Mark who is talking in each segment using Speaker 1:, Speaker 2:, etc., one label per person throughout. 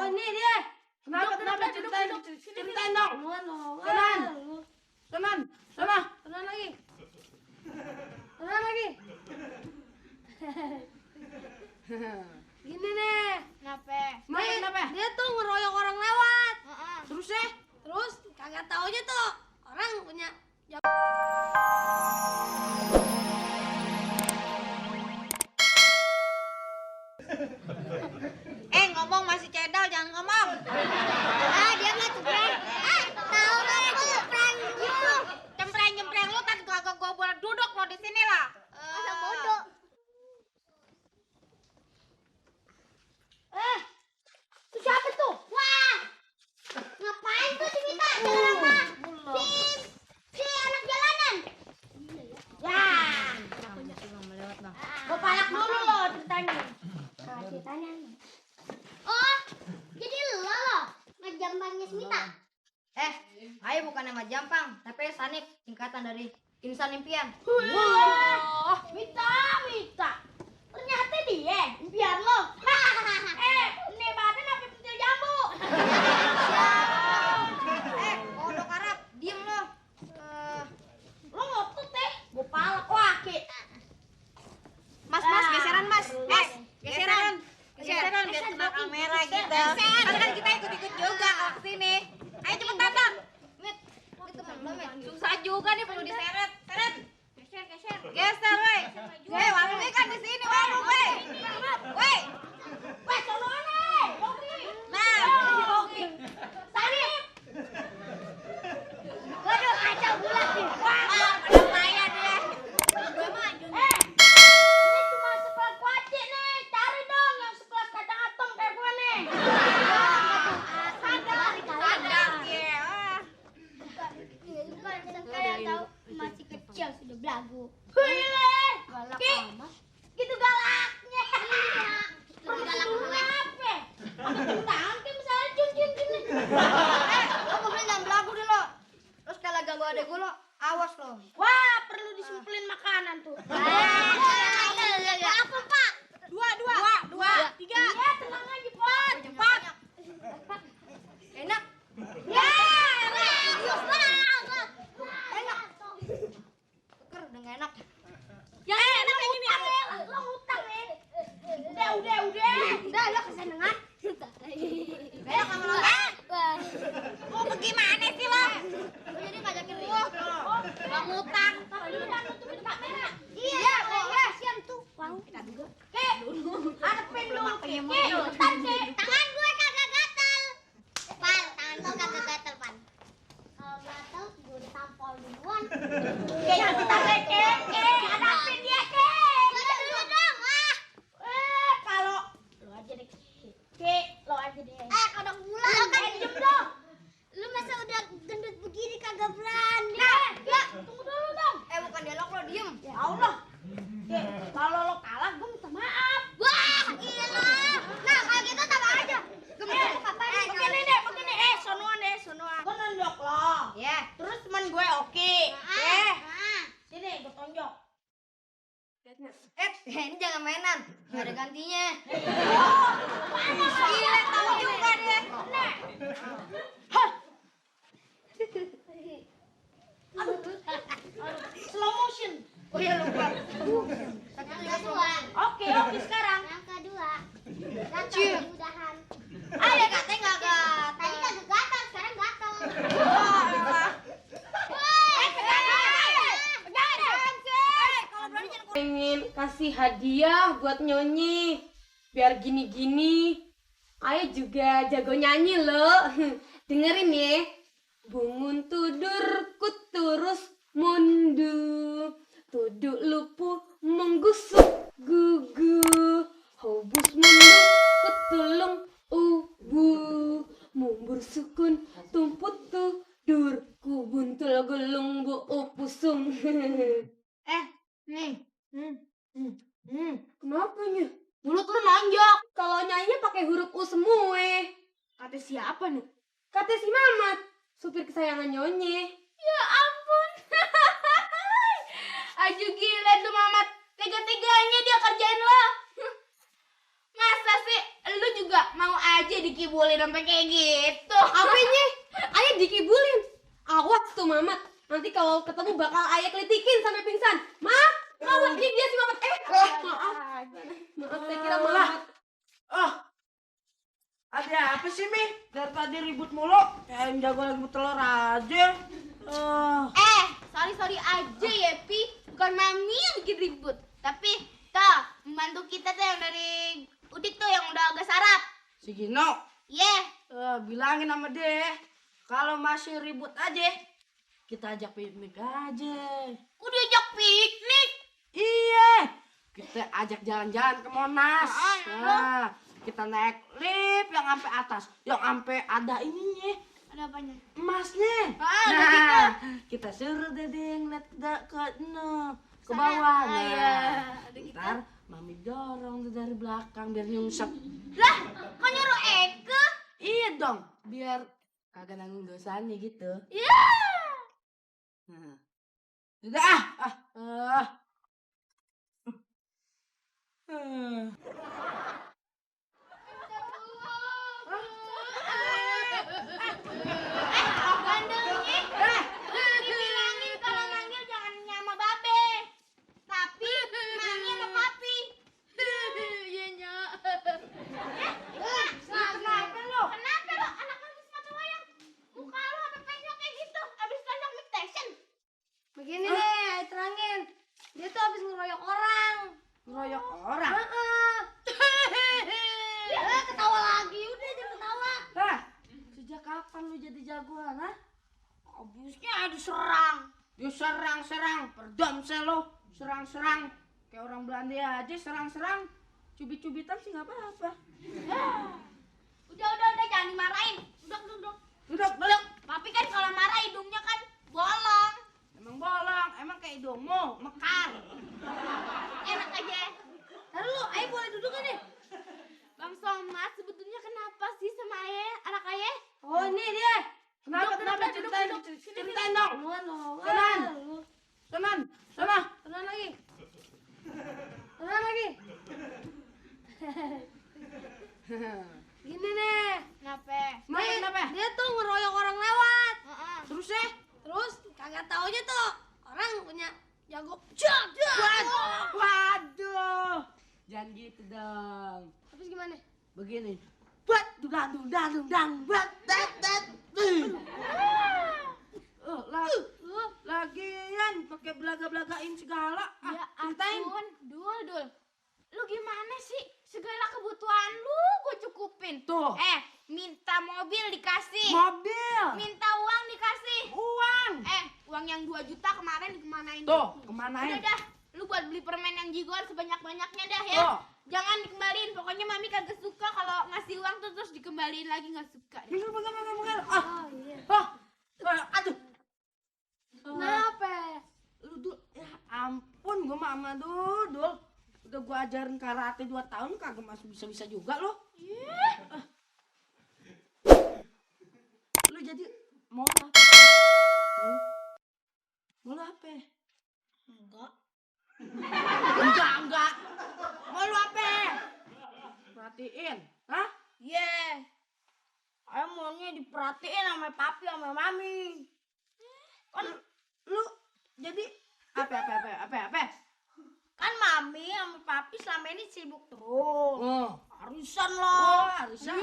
Speaker 1: Oh ini dia. Kenapa ceritain dong. Kanan lagi. Gini nih.
Speaker 2: Kenapa?
Speaker 1: Dia tuh ngeroyok orang lewat.
Speaker 2: Terus
Speaker 1: Kagak taunya tuh orang punya.
Speaker 2: ngomong masih cedal, jangan ngomong.
Speaker 3: Dia mah cempreng. Tahu lah aku cempreng gitu.
Speaker 2: Cempreng lu tadi kagak gua boleh duduk lo di sini lah.
Speaker 3: Masa bodoh. Itu siapa tuh? Wah. Ngapain tuh si Mita? Kenapa? Si anak jalanan. Ya.
Speaker 1: Gua palak dulu loh ceritanya.
Speaker 3: Ceritanya. Oh, jadi lo ngejambangnya si Mita.
Speaker 2: Ayo bukan nama Jampang, tapi Sanip, singkatan dari Insan Impian.
Speaker 1: Mita. Ternyata dia impian lo. Ini badan apa pentil jambu?
Speaker 2: Kodok Arab, diem lo.
Speaker 1: Lo ngotot gua palak waki.
Speaker 2: Mas, geseran mas. Geseran biar kena kamera gitu. Kan kita ikut-ikut juga kalau kesini. Ayo cepet datang. Mit, susah juga nih perlu diseret. Seret. Geser, weh. Warungnya kan di sini warung, weh.
Speaker 1: Sono nih.
Speaker 2: Nah,
Speaker 1: Sanip.
Speaker 3: Waduh, kacau bulat nih.
Speaker 2: ada payah dia.
Speaker 1: Ini cuma sekelas kuaci nih. Cari dong yang sekelas kacang atom kayak gue nih.
Speaker 2: Sadar dia.
Speaker 3: Saya tahu masih kecil sudah belagu.
Speaker 1: Wih,
Speaker 3: Galak
Speaker 1: Ki.
Speaker 3: amat.
Speaker 1: gitu galaknya.
Speaker 3: Iya. Lebih galak gue.
Speaker 1: Kenapa? Aku tangan kayak misalnya cium gini.
Speaker 2: Lo boleh jangan belagu deh lo. Terus kalau ganggu adek gue lo, awas lo.
Speaker 1: Wah, perlu disumpelin makanan tuh.
Speaker 3: Apa, Pak?
Speaker 2: Dua.
Speaker 1: Tiga. Iya, tenang aja, Pak.
Speaker 2: Cepat. Enak.
Speaker 1: Ya.
Speaker 2: Keker udah gak enak.
Speaker 1: Ya, enak kayak gini. Lo ngutang nih. Udah, lo kesenengan.
Speaker 2: Gak enak sama lo. Mau bagaimana sih lo? Lo jadi ngajakin gue. Gak ngutang.
Speaker 1: Nutupin kamera.
Speaker 3: Iya, kasihan tuh.
Speaker 1: Kita juga. Ki, hadepin dulu, Ki.
Speaker 3: Bentar, Ki. Tangan gue kagak gatal. Pan, tangan gue kagak gatal, Pan. Kalau gatal, gue tampol duluan.
Speaker 1: Ki, yang kita Ki. Hadapin dia, Ki.
Speaker 3: Gue dulu dong, wah.
Speaker 1: Kalau lo aja deh, Ki. Lo aja deh.
Speaker 3: Kodok bulan. Lo kan
Speaker 1: Diem dong.
Speaker 3: lu masa udah gendut begini kagak berani.
Speaker 1: Ya, tunggu dulu dong.
Speaker 2: Bukan dialog lo, diem.
Speaker 1: Ya Allah. Ki, kalau lo kalah, gue minta maaf.
Speaker 3: Wah, gila. Nah, kalau gitu sama aja. Gemuk kapan?
Speaker 1: Begini. Sonoan. Gue nonjok lo.
Speaker 2: Ya.
Speaker 1: Terus teman gue oke. Sini, gue tonjok.
Speaker 2: Ini jangan mainan. Gak ada gantinya.
Speaker 1: Gila, tahu juga dia. Slow motion.
Speaker 2: Oh iya lupa.
Speaker 3: Yang kedua.
Speaker 1: Oke, sekarang.
Speaker 3: Yang kedua. Gatal mudahan.
Speaker 2: Ada katanya gak gatal.
Speaker 3: Tadi kagak gatal, sekarang gatal.
Speaker 4: Pengen kasih hadiah buat Nyonyi biar gini-gini. Ayo juga jago nyanyi loh. Dengerin ya. Bungun tudur kuturus mundu, tuduk lupu menggusuk gugu, hobus mundu kutulung ubu, mumbur sukun tumput tudur kubuntul gelung bu upusung.
Speaker 1: Nih.
Speaker 4: Kenapa nih?
Speaker 1: Mulut lu nonjok.
Speaker 4: Kalau nyanyinya pakai huruf U semua.
Speaker 1: Kata siapa nih?
Speaker 4: Kata si Mamat, supir kesayangan Nyonyi.
Speaker 1: Ya ampun. Aju gila tuh Mamat. Tega-teganya dia kerjain lo. Masa sih Lu juga mau aja dikibulin sampai kayak gitu.
Speaker 4: Apanya? Ayah dikibulin. Awas tuh Mamat. Nanti kalau ketemu bakal ayah kelitikin sampai pingsan. Maaf, ini dia si Mamat. Maaf, saya kira Mamat.
Speaker 5: Oh, ada apa sih, Mi? Dari tadi ribut mulu. Kayak ayam jago lagi telur aja.
Speaker 1: Sorry aja ya, Pi. Bukan Mami yang bikin ribut. Tapi, tuh, membantu kita tuh yang dari Udik tuh yang udah agak sarap.
Speaker 5: Si Gino. Bilangin sama dia. Kalau masih ribut aja, kita ajak piknik aja.
Speaker 1: Kok diajak piknik?
Speaker 5: Iya. Kita ajak jalan-jalan ke Monas. Nah, kita naik lift yang sampai atas. Yang sampai ada ininya.
Speaker 1: Ada apanya?
Speaker 5: Emasnya.
Speaker 1: Nah,
Speaker 5: kita suruh Dede ngeliat ke bawah. Ntar Mami dorong tuh dari belakang biar nyungsep.
Speaker 1: Lah, kok nyuruh Eke?
Speaker 5: Iya dong, biar kagak nanggung dosanya gitu.
Speaker 1: Ya.
Speaker 5: Nah. Udah
Speaker 1: Bandelnya. Dibilangin kalau manggil jangan nyama babe. Tapi Mami sama Papi. Iya, Nya. Kenapa lo? Anak habis mata wayang. Muka lo sampai penyok kayak gitu. Habis tonjok mid station.
Speaker 3: Begini nih, Ayo terangin. Dia tuh habis ngeroyok orang.
Speaker 5: ngeroyok orang.
Speaker 3: Ketawa lagi, udah jangan ketawa.
Speaker 5: Hah? Sejak kapan lu jadi jagoan, ha?
Speaker 1: Abisnya diserang.
Speaker 5: Serang, perdam saya lo. Serang. Kayak orang Belanda aja serang. Cubit-cubitan sih nggak apa-apa.
Speaker 1: Udah jangan dimarahin. Duduk.
Speaker 5: Duduk.
Speaker 1: Papi kan kalau marah hidungnya kan bolong.
Speaker 5: Emang bolong, emang kayak hidungmu, mekar.
Speaker 1: Enak aja.
Speaker 3: Ntar lu, Ayo boleh duduk kan nih?
Speaker 1: Bang Somad sebetulnya kenapa sih sama ayah, anak ayah?
Speaker 3: Oh ini dia.
Speaker 5: Kenapa? Ceritain dong.
Speaker 3: Tenang lagi. Gini nih.
Speaker 1: Kenapa?
Speaker 3: Dia tuh ngeroyok orang lewat.
Speaker 5: Terus ya?
Speaker 3: Terus kagak taunya tuh orang punya jago.
Speaker 5: Waduh. Jangan gitu dong.
Speaker 3: Habis gimana?
Speaker 5: Begini. Buat dudang, buat dat. Lagian pakai belaga-belagain segala.
Speaker 1: Ya
Speaker 5: Ceritain.
Speaker 1: ampun, Dul. Lu gimana sih? Segala kebutuhan lu gue cukupin.
Speaker 5: Tuh.
Speaker 1: Minta mobil dikasih.
Speaker 5: Mobil.
Speaker 1: Minta uang dikasih.
Speaker 5: Uang.
Speaker 1: Uang yang 2 juta kemarin dikemanain?
Speaker 5: Tuh, kemanain?
Speaker 1: Udah, lu buat beli permen yang jigoan sebanyak-banyaknya dah ya.
Speaker 5: Tuh.
Speaker 1: Jangan dikembaliin, pokoknya Mami kagak suka kalau ngasih uang tuh terus dikembaliin lagi, nggak suka deh.
Speaker 5: Bener. Aduh.
Speaker 3: Kenapa?
Speaker 5: Lu Dul, ya ampun gua mama Dul. Udah gua ajarin karate 2 tahun kagak masih bisa juga lo. Lu jadi mau apa? Mau lu apa?
Speaker 3: Enggak.
Speaker 5: Enggak. Mau lu apa? Perhatiin, hah?
Speaker 3: Ayo maunya diperhatiin sama papi sama mami.
Speaker 5: Kan lu jadi apa?
Speaker 3: Kan mami sama papi selama ini sibuk terus.
Speaker 5: Oh.
Speaker 3: Arisan lah.
Speaker 5: Arisan.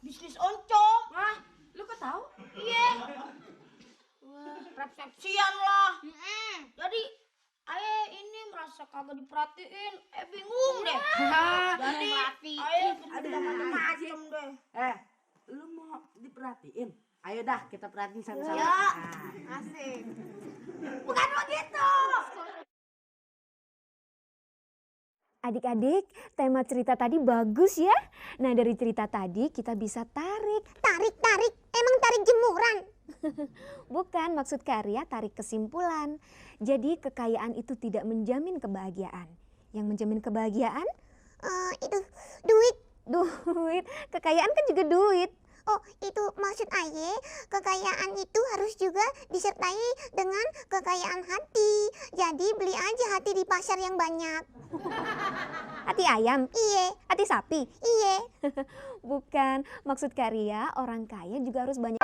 Speaker 3: Bisnis oncom.
Speaker 5: Wah, lu kok tahu?
Speaker 3: Iya. Resepsian lah. Jadi Ayo ini merasa kagak diperhatiin, bingung deh. Jadi Ayo ada macam deh.
Speaker 5: Lu mau diperhatiin? Ayo dah kita perhatiin sama-sama.
Speaker 3: Ya, asik. Bukan begitu.
Speaker 6: Adik-adik, tema cerita tadi bagus ya. Nah dari cerita tadi kita bisa tarik.
Speaker 3: Tarik. Emang tarik jemuran?
Speaker 6: Bukan, maksud karya tarik kesimpulan. Jadi kekayaan itu tidak menjamin kebahagiaan. Yang menjamin kebahagiaan?
Speaker 3: Itu duit.
Speaker 6: Duit, kekayaan kan juga duit.
Speaker 3: Oh, itu maksud Aye, kekayaan itu harus juga disertai dengan kekayaan hati. Jadi beli aja hati di pasar yang banyak.
Speaker 6: Hati ayam? Iye. Hati sapi? Iye. Bukan, maksud Kak Ria orang kaya juga harus banyak